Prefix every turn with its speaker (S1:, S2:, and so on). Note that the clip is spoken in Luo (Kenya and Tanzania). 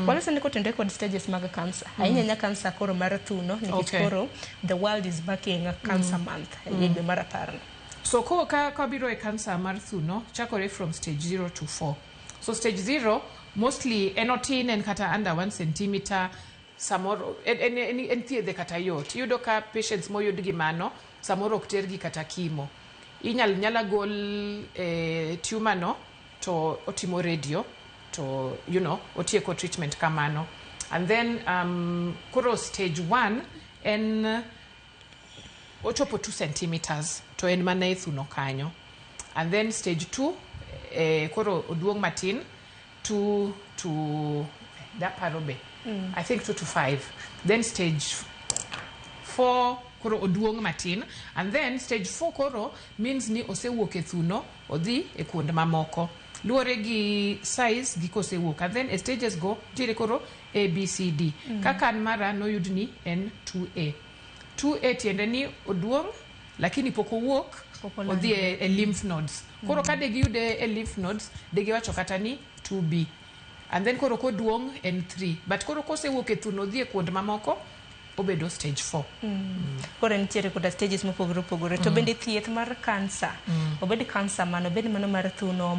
S1: Waloso ni kotenore kod stages mag cancer, ahinya ahinya cancer koro mar thuno, nikech koro the world is backing Cancer Month e dwe mar 10 no.
S2: So koro ka kabiro e cancer mar thuno, chakore from stage 0 to 4. So stage 0 mostly en otin, en kata under 1 centimeter. Samoro en thiedhe kata yot. Iyudo ka patients moyud gi mano samoro ok tergi kata chemo. Inyal nyala gol tumor no to otimo radio to otieko treatment kamano. And then koro stage 1 en ochopo 2 centimeters to en mana e thuno kanyo. And then stage 2 koro oduong' matin, 2 to daparo be I think 2 to 5. Then stage 4 koro oduong' matin, and then stage 4 koro means ni osewuok e thuno, odhi e kuond mamoko, luwore gi size gi kosewuok. And then e stages go nitiere koro A, B, C, D. Kaka an mara noyud ni en 2A. 2A tiende ni oduong' lakini pok owuok.
S1: Pok.
S2: Odhi e lymph nodes. Koro ka de giyude e lymph nodes, de giwacho kata ni 2B. And then koro koduong' en 3, but koro kosewuok e thuno, odhi e kuond mamoko, obedo stage 4.
S1: Koro nitiere koda stages mopogore opogore. To bende thieth mar kansa, obed kansa mano, obed mano mar thuno.